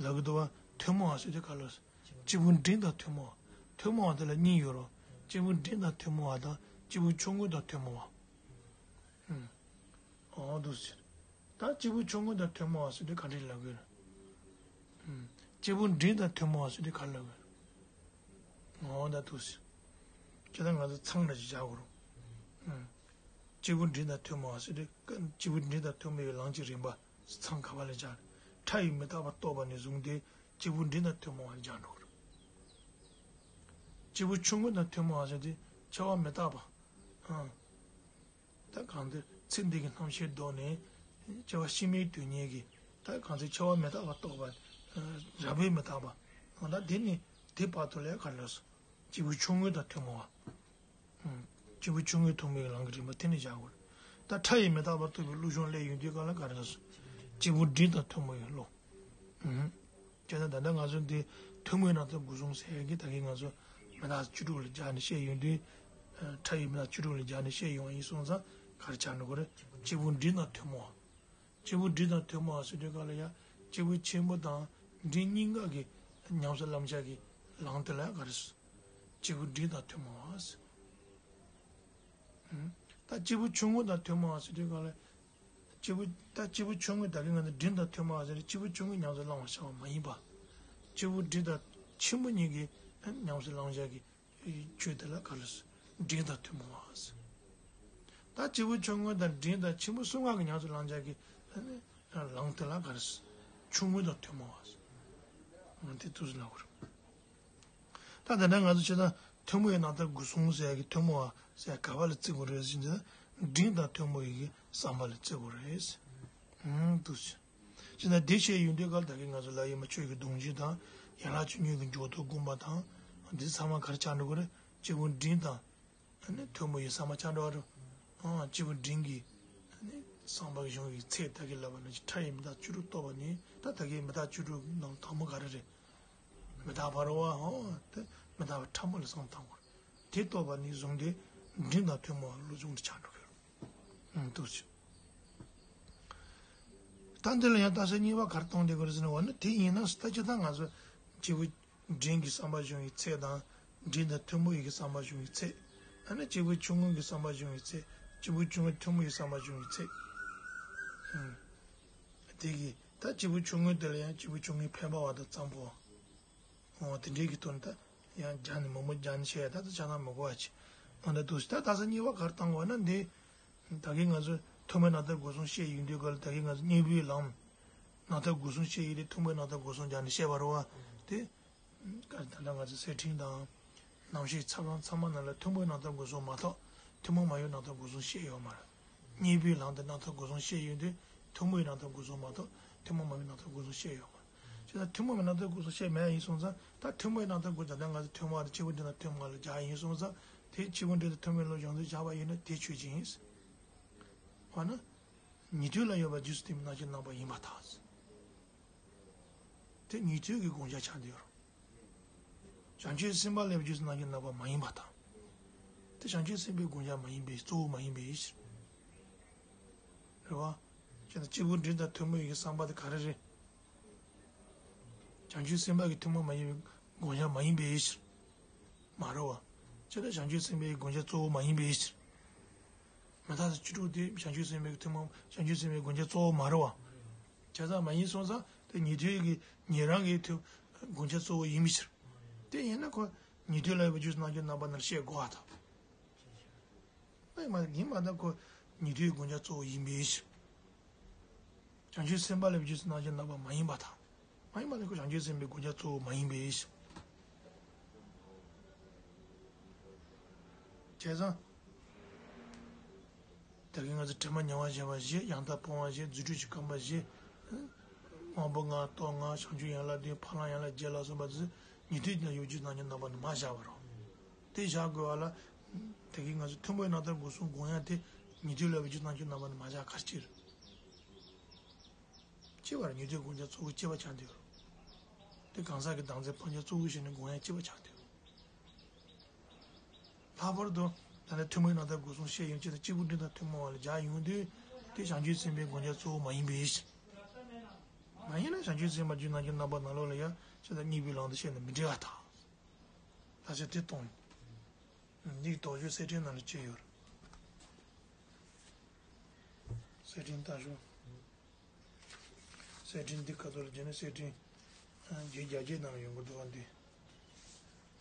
ལབ་ཀྱི་འདུག་བ། ཐུན་མོང་བ་ཟེར་དུས་ག་ལ། སྐྱེས་བུ་འབྲིང་དང་ཐུན་མོང་བ། ཐུན་མོང་བ་དེ་ལ་གཉིས་ཡོད་རོ། སྐྱེས་བུ་འབྲིང་དང་ཐུན་མོང་བ་དང་སྐྱེས་བུ་ཆུང་ངུ་དང་ཐུན་མོང་བ། ཨུམ། འོ་འདུག་ཟེར། ད་སྐྱེས་བུ་ཆུང་ངུ་དང་ཐུན་མོང་བ་ཟེར་དུས་ག་འདྲ་ལབ་དགོས་རེད། ཨུམ། སྐྱེས་བུ་འབྲིང་དང་ཐུན་མོང་བ་ཟེར་དུས་ག་ལབ་དགོས་རེད། འོ་ད་འདུག་ཟེར། ཁྱེད་ད་ང་ཚོ་མཚམས་འདྲ་ཞིག་བཞག་དགོས་རེད། ཨུམ། སྐྱེས་བུ་འབྲིང་དང་ཐུན་མོང་བ་ཟེར་དུས་སྐྱེས་བུ་འབྲིང་དང་ཐུན་མོང་བའི་ལམ་གྱི་རིམ་པ། མཚམས་ག་བ་ལ་སྦྱར། ཕྲ་ཡི་མི་རྟག་པ་རྟོགས་པ་ནས་བཟུང་སྟེ་སྐྱེས་བུ་འབྲིང་དང་ཐུན་མོང་བར་སྦྱར་འགྲོ་གི་རེད། སྐྱེས་བུ་ཆུང་ངུ་དང་ཐུན་མོང་བ་ཟེར་དུས་འཆི་བ་མི་རྟག་པ། ཨང་། ད་གང་ལྟར་ཚེ་འདི་གི་རྣམ་ཤེས་ལྡོག་ནས་འཆི་བ་ཕྱི་མའི་དོན་གཉེར་གྱི། ད་གང་ལྟར་འཆི་བ་མི་རྟག་པ་རྟོགས་པ། རབ་དབེན་མི་རྟག་པ། ད་འདི་ནས་འདི་བར་དུ་ལ་ག་རེ་ལབ་སོང་། སྐྱེས་བུ་ཆུང་ངུ་དང་ཐུན་མོང་བ། སྐྱེས་བུ་ཆུང་ངུའི་ཐུན་མོང་གི་ལམ་གྱི་རིམ་པ་དེ་ནས་བཞག་དགོས། ད་ཕྲ་ཡི་མི་རྟག་པ་རྟོགས་པའི་བློ་སྦྱོང་སླེབས་ཡོང་དུས་ག་ལ་ག་རེ་ལབ་སོང་། སྐྱེས་བུ་འབྲིང་དང་ཐུན་མོང་གི་བློ། ཨུམ། བྱས་ཙང་ད་ལྟ་ང་ཚོ་འདི་ཐུན་མོང་གི་རྣམ་ཐར་སྒོ་གསུམ་ཟེར་གྱི་ད་གིན་ང་ཚོ་མི་རྟག་བཅུ་དྲུག་ལ་སྦྱར་ནས་བཤད་ཡོང་དུས། ཕྲ་ཡི་མི་རྟག་བཅུ་དྲུག་ལ་སྦྱར་ནས་བཤད་ཡོང་བ་ཡིན་སོང་ཙང་ག་རེ་ཆགས་འགྲོ་གི་རེད། སྐྱེས་བུ་འབྲིང་དང་ཐུན་མོང་བ། སྐྱེས་བུ་འབྲིང་དང་ཐུན་མོང་བ་ཟེར་དུས་ག་ལ་ཡ། སྐྱེས་བུ་ཆེན་པོ་དང་འབྲིང་གཉིས་ཀ་གི་ཉམས་སུ་བླང་བྱ་གི་ལམ་དེ་ལ་ག་རེ་ཟེར། སྐྱེས་བུ་འབྲིང་དང་ཐུན་མོང་བ་ཟེར། ཨུམ། ད་སྐྱེས་བུ་ཆུང་ངུ་དང་ཐུན་མོང་བ་ཟེར་དུས་ག་ལ། སྐྱེས་བུ། ད་སྐྱེས་བུ་ཆུང་ངུ་ད་གིན་ང་ཚོ་འབྲིང་དང་ཐུན་མོང་བ་ཟེར་ཏེ་སྐྱེས་བུ་ཆུང་ངུ་ཉམས་སུ་བླང་བར་བྱ་བ་མ་ཡིན་པ། སྐྱེས་བུ་འབྲིང་དང་ཆེན་པོ་གཉིས་ཀྱི་ཉམས་སུ་བླང་བྱ་གི་ཆོས་དེ་ལ་ག་རེ་ཟེར། འབྲིང་དང་ཐུན་མོང་བ་ཟེར། ད་སྐྱེས་བུ་ཆུང་ངུ་དང་འབྲིང་དང་ཆེན་པོ་གསུམ་ཀ་གི་ཉམས་སུ་བླང་བྱ་གི་ལམ་དེ་ལ་ག་རེ་ཟེར། ཆུང་ངུ་དང་ཐུན་མོང་བ་ཟེར། འོ་དེ་འདུག་ཟེར་ལབ་དགོས་རེད། ད་དེ་འདྲ་ང་ཚོ་བྱས་ན་ཐུན་མོང་བའི་རྣམ་ཐར་སྒོ་གསུམ་ཟེར་ཡ་གི་ཐུན་མོང་བ་ཟེར་ཡ་ག་བ་ལ་བརྩི་དགོས་རེད་ཟེར་ན། འབྲིང་དང་ཐུན་མོང་བའི་གི་བསམ་པ་ལ་བརྩི་དགོས་རེད། ཨང་། འདུག་ཟེར། བྱས་ན་འདི་བཤད་ཡོང་དུས་ག་ལ་ད་གིན་ང་ཚོ་ལ་ཡིན་པ་ཆོས་ཀྱི་སྡོམ་བཞི་དང་། ཡན་ལག་བཅུ་གཉིས་ཀྱི་འཇུག་ལྡོག་བསྒོམ་པ་དང་། འདི་ཚང་མ་ག་རེ་ཆགས་འགྲོ་གི་རེད། སྐྱེས་བུ་འབྲིང་དང་། ཨ་ནི་ཐུན་མོང་བའི་བསམ་པ་ཆགས་འགྲོ་བ་རེད། ཨང་། སྐྱེས་བུ་འབྲིང་གི་ཨ་ནི་བསམ་པ་གཞུང་གི་ཚད་ད་གིན་ལབ་པ་ནང་བཞིན་ཕྲ་ཡི་མི་རྟག་བཅུ་དྲུག་རྟོགས་པ་ནི་ད་ད་གིན་མི་རྟག་བཅུ་དྲུག་ནང་དང་པོ་ག་རེ་རེད། མི་རྟག་པ་རེད་བ། ཨོ་དེ་མི་རྟག་པ་ཕྲ་མོ་ལ་བསམ་བཏང་དགོས། དེ་རྟོགས་པ་ནས་བཟུང་སྟེ་འབྲིང་དང་ཐུན་མོང་བ་བློ་སྦྱོང་དུ་ཆགས་འགྲོ་གི་རེད། ཨང་། འདུག་ཟེར། ད་འདི་ལ་ཡང་རྟགས་གསལ་གཉིས་པ་ག་རེ་གཏོང་བསྡད་དགོས་རེད་ཟེར་ན། འོ་ན་དེ་ཡིན་ན་ད་ཅི་ད་ང་ཚོ་སྐྱེས་བུ་འབྲིང་གི་བསམ་པ་གཞུང་གི་ཚད་དང་། འབྲིང་དང་ཐུན་མོང་བའི་གི་བསམ་པ་གཞུང་གི་ཚད། ཨ་ནི་སྐྱེས་བུ་ཆུང་ངུ་གི་བསམ་པ་གཞུང་གི་ཚད། སྐྱེས་བུ་ཆུང་ངུ་ཐུན་མོང་བའི་བསམ་པ་གཞུང་གི་ཚད། ཨང་། དེ་གི་ད་སྐྱེས་བུ་ཆུང་ངུ་དེ་ལ་ཡང་སྐྱེས་བུ་ཆུང་ངུའི་ཕན་པ་བ་དང་ཙམ་པོ། འོ་དེ་འདྲའི་གི་དོན་དག་ཡང་སྦྱར་ནས་མང་པོ་སྦྱར་ནས་བཤད་ཡ་ད་ད་ཆ་ཚང་མི་གོ་བ་ཅིག་འོ་ན་འདུག་ཟེར། ད་རྟགས་གསལ་གཉིས་པ་ག་རེ་བཏང་དགོས་ན་འདི། ད་གིན་ང་ཚོས་ ཐུན་མོང་རྣམ་ཐར་སྒོ་གསུམ་བཤད་ཡོང་དུས་སྐབས་ལ་ད་གིན་ང་ཚོ་སྙིང་པོའི་ལམ་རྣམ་ཐར་སྒོ་གསུམ་བཤད་ཡོང་དུས་ཐུན་མོང་རྣམ་ཐར་སྒོ་གསུམ་སྦྱར་ནས་བཤད་པ་རེད་བ། དེ་ད་ལྟ་ང་ཚོ་གསེར་ཕྲེང་དང་། རྣམ་བཤད་ཚབ་ཚང་མ་ནང་ལ་ཐུན་མོང་རྣམ་ཐར་སྒོ་གསུམ་མ་གཏོགས་ཐུན་མོང་མ་ཡིན་རྣམ་ཐར་སྒོ་གསུམ་བཤད་ཡོད་མ་རེད། སྙིང་པོའི་ལམ་དུ་རྣམ་ཐར་སྒོ་གསུམ་བཤད་ཡོང་དུས་ཐུན་མོང་རྣམ་ཐར་སྒོ་གསུམ་མ་གཏོགས་ཐུན་མོང་མ་ཡིན་རྣམ་ཐར་སྒོ་གསུམ་བཤད་ཡོད་མ་རེད། བྱས་ཙང་ཐུན་མོང་མ་ཡིན་རྣམ་ཐར་སྒོ་གསུམ་བཤད་མེད་ཡིན་སོང་ཙང་ད་ཐུན་མོང་མ་ཡིན་རྣམ་ཐར་སྒོ་གསུམ་ད་ལྟ་ང་ཚོ་ཐུན་མོང་བ་དང་སྐྱེས་བུ་འབྲིང་དང་ཐུན་མོང་བ་ལ་སྦྱར་ཡིན་སོང་ཙང་དེ་སྐྱེས་བུ་འབྲིང་དང་ཐུན་མོང་ལ་སྦྱར་དུས་བཞག་པ་ཡིན་ན་དེ་ཆོས་ཅན་ཡིན། འོ་ན། ཉན་ཐོས་ལ་ཡོད་པ་རྗེས་སུ་སྟོན་པའི་རྣམ་བཤད་རྣམ་པ་ཡིན་པར་ཐལ། དེ་ཉན་ཐོས་ཀྱི་དགོངས་འཆར་ཆགས་བསྡད་ཡོད་རེད། བྱང་ཆུབ་སེམས་དཔའ་ལ་ཡོད་པ་རྗེས་སུ་སྟོན་པའི་རྣམ་བཤད་རྣམ་པ་མ་ཡིན་པར་ཐལ། དེ་བྱང་ཆུབ་སེམས་དཔའི་དགོངས་འཆར་མ་ཡིན་པའི་གཙོ་བོ་མ་ཡིན་པའི་ཕྱིར། རེད་བ། བྱས་ཙང་སྐྱེས་བུ་འབྲིང་དང་ཐུན་མོང་གི་བསམ་པ་དེ་ག་རེ་རེད། བྱང་ཆུབ་སེམས་དཔའ་གི་ཐུན་མོང་མ་ཡིན་པའི་དགོངས་འཆར་མ་ཡིན་པའི་ཕྱིར། མ་རེད་བ། བྱས་ཙང་བྱང་ཆུབ་སེམས་དཔའི་དགོངས་འཆར་གཙོ་བོ་མ་ཡིན་པའི་ཕྱིར། མི་རྟག་སྟེ་བཅུ་དྲུག་དེ་བྱང་ཆུབ་སེམས་དཔའི་ཐུན་མོང་བྱང་ཆུབ་སེམས་དཔའི་དགོངས་འཆར་གཙོ་བོ་མ་རེད་བ། བྱས་ཙང་མ་ཡིན་སོང་ཙང་དེ་ཉན་ཐོས་ཀྱི་ཉན་རང་གི་ཐུན་དགོངས་འཆར་གཙོ་བོ་ཡིན་པའི་ཕྱིར། དེ་ཡིན་ན་ཁོ་ཉན་ཐོས་ལ་ཡོད་པ་རྗེས་སུ་སྟོན་པའི་རྣམ་བཤད་དགོས་པར་ཐལ། ཨེ་མ་ཡིན་མ་ད་ཁོ་ཉན་ཐོས་དགོངས་འཆར་གཙོ་བོ་ཡིན་པའི་ཕྱིར། བྱང་ཆུབ་སེམས་དཔའ་ལ་ཡོད་པ་རྗེས་སུ་སྟོན་པའི་རྣམ་བཤད་རྣམ་པ་མ་ཡིན་པར་ཐལ། མ་ཡིན་པ་ནི་ཁོ་བྱང་ཆུབ་སེམས་དཔའི་དགོངས་འཆར་གཙོ་བོ་མ་ཡིན་པའི་ཕྱིར། བྱས་ཙང་། ད་གིན་ང་ཚོ་དྲི་མ་ཉེ་བར་བཞག་པ་བཞི། ཡང་དག་སྤོང་བ་བཞི། རྫུ་འཕྲུལ་གྱི་རྐང་པ་བཞི། དབང་པོ་ལྔ་སྟོབས་ལྔ། བྱང་ཆུབ་ཡན་ལག་བདུན། འཕགས་ལམ་ཡན་ལག་བརྒྱད་ལ་སོགས་པ་ཚོ་ཉན་ཐོས་ལ་ཡོད་པ་རྗེས་སུ་སྟོན་པའི་རྣམ་བཤད་རྣམ་པ་ནི་མ་བཞག་པ་རེད། དེ་བཞག་དགོས་པ་ལ། ད་གིན་ང་ཚོ་ཐུན་མོང་རྣམ་ཐར་སྒོ་གསུམ་དགོངས་ཡ་དེ་ཉན་ཐོས་ལ་ཡོད་པ་རྗེས་སུ་སྟོན་པའི་རྣམ་བཤད་རྣམ་པ་ནི་མ་བཞག་ག་རེ་བྱས་རེད། གཅིག་པ་རེད། ཉན་ཐོས་དགོངས་འཆར་གཙོ་བོ་གཅིག་པ་ཆགས་བསྡད་ཡོད་རེད། དེ་གང་ཟག་གི་བདག་འཛིན་སྤང་བྱ་གཙོ་བོ་བྱས་ནས་དགོངས་ཡ་གཅིག་པ་ཆགས་བསྡད་ཡོད་རེད། ལྷག་པར་དུ་ད་ལྟ་ཐུན་མོང་རྣམ་ཐར་སྒོ་གསུམ་བཤད་ཡོང་དུས་ད་སྐྱེས་བུ་འབྲིང་དང་ཐུན་མོང་བ་ལ་སྦྱར་ཡོང་དུས་དེ་བྱང་ཆུབ་སེམས་དཔའི་དགོངས་འཆར་གཙོ་བོ་མ་ཡིན་པའི་ཕྱིར། མ་ཡིན་ན་བྱང་ཆུབ་སེམས་དཔའ་རྗེས་སུ་སྟོན་པའི་རྣམ་བཤད་རྣམ་པ་ནང་ལོགས་ལ་ཡང་ཅི་ལྟར་སྙིང་པོའི་ལམ་དུ་བཤད་ན་མི་འགྲིག་པར་ཐལ། ལྷག་བསམ་དེ་གཏོང་། འདིའི་དོགས་གཅོད་གསེར་ཕྲེང་ནང་ལ་བྱས་ཡོད་རེད། གསེར་ཕྲེང་ལྟ་ཞོག་གསེར་ཕྲེང་འདི་ཁ་ཐོག་ལ་བྱས་ན་གསེར་ཕྲེང་བརྒྱད་བརྒྱ་བརྒྱད་ནང་ཡོང་གི་འདུག་བ། འདི་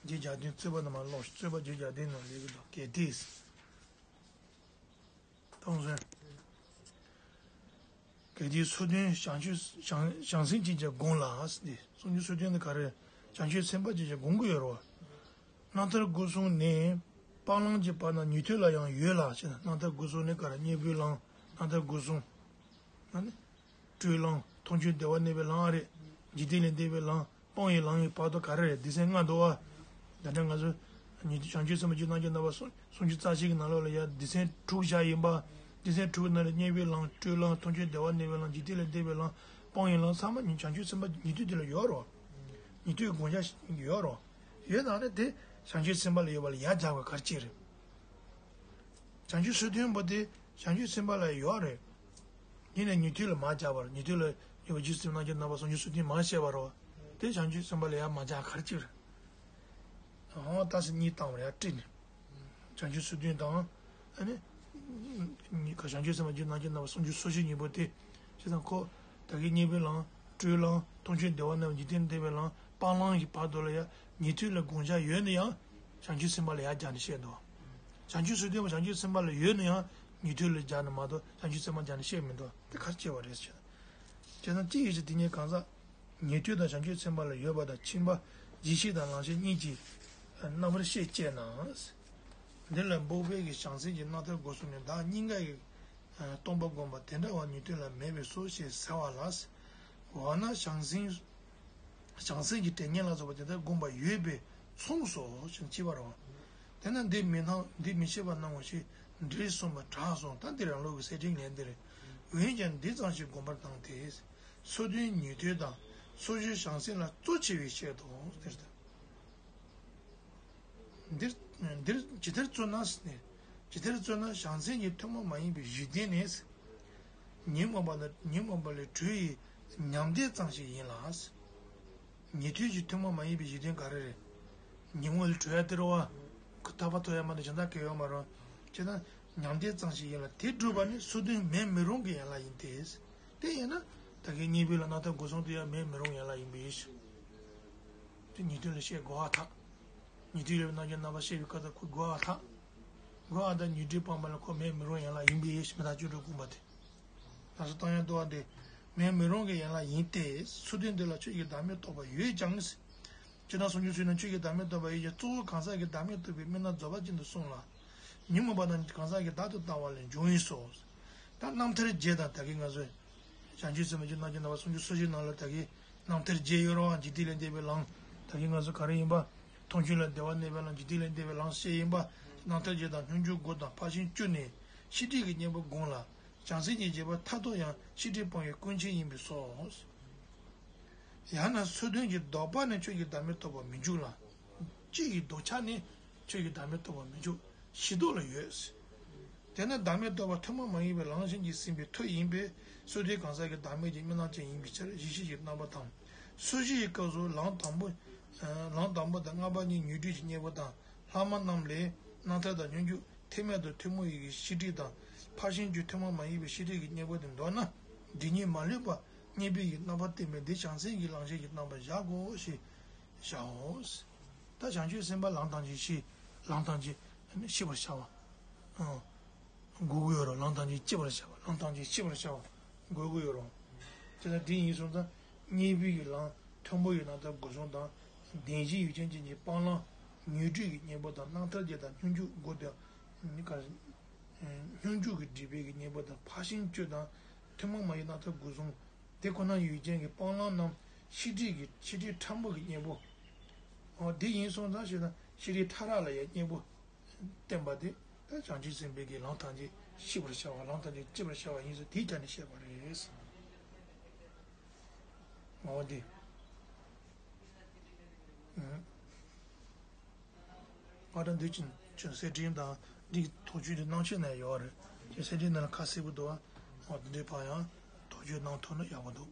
བརྒྱད་བརྒྱ་བདུན། རྩོད་པ་ནང་མར་ཀློག། རྩོད་པ་བརྒྱད་བརྒྱ་བདུན་ནང་ལེགས་ཀྱི་འདུག་གལ་ཏེ། གཏོང་ཟིན། གལ་ཏེ་སོ་བདུན་བྱང་ཆུབ་བྱང་བྱང་སེམས་ཅན་གྱིས་བསྒོམས་ལ། འདི་སོ་བདུན་སོ་བདུན་ནི་ག་རེ། བྱང་ཆུབ་སེམས་དཔའ་ཅན་གྱིས་བསྒོམ་གྱི་ཡོད་རེད་བ། རྣམ་ཐར་སྒོ་གསུམ་ནི། དཔག་ལམ་གྱི་བར་ན་ཉན་ཐོས་ལ་ཡང་ཡོད་ལ་ཞེ་ན། རྣམ་ཐར་སྒོ་གསུམ་ནི་ག་རེ། སྙིང་པོའི་ལམ། རྣམ་ཐར་སྒོ་གསུམ། ཨ་ནི། སྤྲོས་ལམ། མཐོང་ཆོས་བདེ་བ་གནས་པའི་ལམ་རེད། འཇིག་རྟེན་ལས་འདས་པའི་ལམ། སྤོང་བའི་ལམ་གྱི་བར་དུ་ག་རེ་རེད། སྡེ་ཚན་ལྔ་འདུག་བ། ད་ལྟ་ང་ཚོ་ཉན་ཐོས་བྱང་ཆུབ་སེམས་དཔའ་རྗེས་སུ་སྟོན་པའི་རྣམ་བཤད་རྣམ་པ་སུམ་སུམ་ཅུ་རྩ་གཅིག་གི་ནང་ལོགས་ལ་ཡང་སྡེ་ཚན་དྲུག་བཞག་ཡིན་པ། སྡེ་ཚན་དྲུག་གི་ནང་ལ་སྙིང་པོའི་ལམ། སྤྲོས་ལམ། མཐོང་ཆོས་བདེ་བ་གནས་པའི་ལམ། འཇིག་རྟེན་ལས་འདས་པའི་ལམ། སྤོང་བའི་ལམ་ཚང་མ་ཉན་བྱང་ཆུབ་སེམས་དཔའ་ཉན་ཐོས་དེ་ལ་ཡོད་རེད། ཉན་ཐོས་དགོངས་འཆར་ཡོད་རེད། ཡོད་ནའང་ནི་དེ་བྱང་ཆུབ་སེམས་དཔའ་ལ་ཡོད་པ་ལ་ཡར་སྦྱར་བ་ག་རེ་བྱས་རེད། བྱང་ཆུབ་སོ་བདུན་པོ་དེ་བྱང་ཆུབ་སེམས་དཔའ་ལ་ཡོད་རེད། ཡིན་ནའི་ཉན་ཐོས་ལ་མར་སྦྱར་བ་རེད། ཉན་ཐོས་ལ་ཡོད་པ་རྗེས་སུ་སྟོན་པའི་རྣམ་བཤད་རྣམ་པ་སུམ་ཅུ་སོ་བདུན་མར་བཤད་པ་རེད་བ། དེ་བྱང་ཆུབ་སེམས་དཔའ་ལ་ཡར་མར་སྦྱར་ག་རེ་བྱས་རེད། འོ་ད་སེ་གཉིས་བཏང་བ་རེད། ཡར་བསྲེས་ནས། བྱང་ཆུབ་སོ་བདུན་དང་། ཨ་ནི། བྱང་ཆུབ་སེམས་དཔའ་རྗེས་སུ་སྟོན་པའི་རྣམ་བཤད་རྣམ་པ་སུམ་ཅུ་སོ་བཞི་གཉིས་པོ་དེ། བྱས་ཙང་ཁོ། ད་གིན་སྙིང་པོའི་ལམ། སྤྲོས་ལམ། མཐོང་ཆོས་བདེ་བ་གནས་པའི་ལམ། འཇིག་རྟེན་འདས་པའི་ལམ། སྤང་ལམ་གྱི་བར་དུ་ལ་ཡང་ཉན་ཐོས་ལ་དགོངས་འཆར་ཡོད་ན་ཡང་། བྱང་ཆུབ་སེམས་དཔའ་ལ་ཡར་སྦྱར་ནས་བཤད་འདུག་བྱང་ཆུབ་སོ་བདུན་པོ་བྱང་ཆུབ་སེམས་དཔའ་ལ་ཡོད་ན་ཡང་ཉན་ཐོས་ལ་སྦྱར་ནས་མ་གཏོགས་བྱང་ཆུབ་སེམས་དཔའ་སྦྱར་ནས་བཤད་མི་འདུག་དེ་ག་རེ་བྱས་པ་རེད་ཟེར་ན། བྱས་ཙང་གཅིག་ཡིན་ཕྱིར་དེ་ཉིད་གང་ཟག་ཉན་ཐོས་དང་བྱང་ཆུབ་སེམས་དཔའ་ལ་ཡོད་པ་དང་ཕྱིན་པ་རྗེས་ཤེས་དང་ལམ་ཤེས་གཉིས་ཀྱི་རྣམ་པར་ཤེས་བཅས་ན། འདི་ལ་འབོག་པའི་གི་བྱང་སེམས་ཀྱི་རྣམ་ཐར་སྒོ་གསུམ་ནི་བདག་གཉིས་ཀ་གི་སྟོང་པ་བསྒོམ་པ་དེ་འདྲ་བ་ཉན་ཐོས་ལ་མེད་པས་སོ་ཞེས་ཟེར་བ་ལ། འོ་ན་བྱང་སེམས། བྱང་སེམས་ཀྱི་དྲན་ཉེར་ལ་སོགས་པ་དེ་ལྟར་བསྒོམ་པ་ཡོད་པས་མཚུངས་སོ་ཞེས་ཅི་བར་བ། དེས་ན་འདི་མི་སྣང་འདི་མི་ཤེས་པར་སྣང་ངོ་ཞེས་འགྲེལ་གསུངས་པ་དྲག་སོང་། ད་འདི་རང་ལུགས་ཀྱི་གསེར་ཕྲེང་ལས་འདིར། འོན་ཀྱང་འདི་ཙམ་ཞིག་བསྒོམ་པར་དང་སྟེ། སོ་བདུན་ཉན་ཐོས་དང་སོ་བཞི་བྱང་སེམས་ལ་གཙོ་ཆེ་བས་བཤད་དོ། འདིར་འདིར་ཇི་ལྟར་རྩོད་ན་ཟེར་ནས། ཇི་ལྟར་རྩོད་ན་བྱང་སེམས་ཀྱི་ཐུན་མོང་མ་ཡིན་པའི་གཞི་རྟེན་ནི། ཉོན་མོངས་པ་ལ་ཉོན་མོངས་པ་ལས་གྲོལ་བའི་ཉམས་བདེ་ཙམ་ཞིག་ཡིན་ལ། ཉན་ཐོས་ཀྱི་ཐུན་མོང་མ་ཡིན་པའི་གཞི་རྟེན་ག་རེ་རེད། ཉོན་མོངས་ལས་གྲོལ་ཡ་དེ་རེད་བ། ཁོ་ཐར་པ་ཐོབ་ཡ་མ་གཏོགས་གཞན་དག་གང་ཡོད་མ་རེད། བྱས་ན་ཉམས་བདེ་ཙམ་ཞིག་ཡིན་ལ་དེ་སྒྲུབ་པ་ནི་སོ་བདུན་མེད་མི་རུང་གི་ཡན་ལག་ཡིན་ཏེ། དེ་ཡིན་ན་ད་གིན་སྙིང་པོའི་ལམ་རྣམ་ཐར་སྒོ་གསུམ་དུ་ཡང་མེད་མི་རུང་ཡན་ལག་ཡིན་པའི་ཕྱིར། དེ་ཉན་ཐོས་ལ་བཤད་དགོས་པར་ཐལ། ཉན་ཐོས་ཡོད་པའི་རྣམ་འགྱུར་རྣམ་པར་ཤེས་པའི་སྐབས་དུ་ཁོ་དགོས་པར་ཐལ། དགོས་པར་ཐལ། ཉོན་སྒྲིབ་སྤངས་པ་ལ་ཁོ་མེད་མི་རུང་ཡན་ལག་ཡིན་པའི་ཕྱིར། མི་རྟག་སྤྱོད་འགྲོ་དགོངས་པ་དེ། ད་སོ་བཏང་ཡང་ལྟོ་བ་འདི་མེད་མི་རུང་གི་ཡན་ལག་ཡིན་ཏེ། ཚུལ་ཁྲིམས་འདི་ལ་ཆོས་ཀྱི་བདག་མེད་རྟོགས་པ་ཡོད་ཀྱང་། ཅི་ལྟར་སུམ་ཅུ་སོ་བཞི་ནང་ཆོས་ཀྱི་བདག་མེད་རྟོགས་པ་ཡོད་ཀྱང་། གཙོ་བོ་གང་ཟག་གི་བདག་མེད་རྟོགས་པའི་དམིགས་རྣམ་རྫོགས་པ་ཅན་དུ་གསུངས་ལ། ཉོན་མོངས་པ་དང་གང་ཟག་གི་བདག་ཏུ་ལྟ་བ་ལས་འབྱུང་བས་སོ། ད་རྣམ་ཐར་རྒྱས་དང་ད་གིན་ང་ཚོས་བྱང་ཆུབ་སེམས་དཔའི་རྣམ་འགྱུར་རྣམ་པ་སུམ་ཅུ་སོ་བཞི་ནང་ལ་ད་གིན་རྣམ་ཐར་རྒྱས་ཡོད་རེད་བ། འཇིག་རྟེན་ལས་འདས་པའི་ལམ། ད་གིན་ང་ཚོ་ག་རེ་ཡིན་པ། མཐོང་ཆོས་ལ་བདེ་བ་གནས་པའི་ལམ། འཇིག་རྟེན་ལས་འདས་པའི་ལམ་བཤད་ཡིན་པ། རྣམ་ཐར་རྒྱས་དང་སྙོམས་འཇུག་དགུ་དང་ཕར་ཕྱིན་བཅུ་ནས་ཤེས་སྒྲིབ་ཀྱི་གཉེན་པོ་བསྒོམས་ལ། བྱང་སེམས་ཀྱི་རྒྱས་པ་མཐར་ཐུག་ཡང་ཤེས་སྒྲིབ་སྤོང་བའི་ཀུན་མཁྱེན་ཡིན་པས་སོ། ཡང་ན་ཚུལ་ཁྲིམས་ཀྱི་ལྡོག་པ་ནས་ཆོས་ཀྱི་བདག་མེད་རྟོགས་པར་མི་འཇུག་ལ། སྤྱི་ཡི་ལྡོག་ཆ་ནས་ཆོས་ཀྱི་བདག་མེད་རྟོགས་པར་མི་འཇུག་ཞི་ལྡོག་ལ་ཡོད། དེས་ན་བདག་མེད་རྟོགས་པ་ཐུན་མོང་མ་ཡིན་པའི་ལམ་གཞན་གྱིས་ཟིན་པའི་མཐུ་ཡིན་པས། ཚུལ་ཁྲིམས་གང་ཟག་གི་བདག་མེད་ཀྱི་དམིགས་རྣམ་ཅན་ཡིན་པའི་ཕྱིར། ཡེ་ཤེས་ཀྱི་རྣམ་པ་དང་། སོ་བཞི་ཡི་སྐབས་སུ་ལམ་དང་པོ། ལམ་དང་པོ་དང་ལྔ་པ་གཉིས་ཉོན་སྒྲིབ་ཀྱི་གཉེན་པོ་དང་། ལྷག་མ་རྣམས་ལས་རྣམ་ཐར་དང་སྙོམས་འཇུག་ཐེག་དམན་དང་ཐུན་མོང་བའི་ཤེས་སྒྲིབ་དང་། ཕར་ཕྱིན་བཅུ་ཐུན་མོང་མ་ཡིན་པའི་ཤེས་སྒྲིབ་ཀྱི་གཉེན་པོ་དེ་མདོར་ན་སྒྲིབ་གཉིས་མ་ལུས་པ་གཉེན་པོའི་རྣམ་པར་བསྟན་པས། འདི་བྱང་སེམས་ཀྱི་ལམ་ཤེས་ཀྱི་རྣམ་པར་བཞག་གོ་ཞེས་བྱའོ། ད་བྱང་ཆུབ་སེམས་དཔའ་ལམ་ཐམས་ཅད་ཤེས། ལམ་ཐམས་ཅད་ཤེས་པར་བྱ་བ། ཨང་། དགོས་ཀྱི་ཡོད་རེད། ལམ་ཐམས་ཅད་ཤེས་པར་བྱ་བ། ལམ་ཐམས་ཅད་ཤེས་པར་བྱ་བ་དགོས་ཀྱི་ཡོད་རེད། དེ་ལ་འདི་ཡིན་སོང་ཙང་གཉེན་པོའི་ལམ་མཐོན་པོ་ཡི་རྣམ་ཐར་དགུ་གསུམ་དང་། བདེན་བཞིའི་ཡུལ་ཅན་ཅན་གྱི་སྤང་བླང་ཉོན་སྒྲིབ་ཀྱི་གཉེན་པོ་དང་། རྣམ་ཐར་རྒྱས་དང་སྙོམས་འཇུག་དགུ་དང་། སྙོམས་འཇུག་གི་སྒྲིབ་པའི་གཉེན་པོ་དང་། ཕར་ཕྱིན་བཅུ་དང་། ཐུན་མོང་མ་ཡིན་རྣམ་ཐར་དགུ་གསུམ། དེ་ཁོ་ན་ཡུལ་ཅན་གྱི་སྤང་བླང་རྣམས་ཤེས་སྒྲིབ་ཀྱི་ཤེས་སྒྲིབ་ཕྲ་མོ་གི་གཉེན་པོ། འོ་དེ་ཡིན་སོང་ཙང་ཞེ་ན་ཤེས་སྒྲིབ་ཕྲ་རགས་ལ་ཡང་གཉེན་པོ་བསྟན་པ་དེ། ད་བྱང་ཆུབ་སེམས་དཔའི་གི་ལམ་ཐམས་ཅད་ཤེས་པར་བྱ་བ། ལམ་ཐམས་ཅད་སྤྱད་པར་བྱ་བ་ཡིན་ཟེར་དེའི་ཆ་ནས་བཤད་པ་རེད། འོ་དེ། ཨ་ད་འདི་ཅིན་ཅིན་གསེར་ཁྲིམས་དང་འདི་དོགས་གཅོད་དེ་གནང་ཆེད་ནས་ཡོད་རེད། ཅིན་གསེར་ཁྲིམས་ནང་ལ་ཁ་གསལ་པོ་འདུག་ཨ། འོ་དེ་འདྲའི་ཕར་ཡང་དོགས་གཅོད་གནང་ཐུབ་ན་ཡག་པོ་འདུག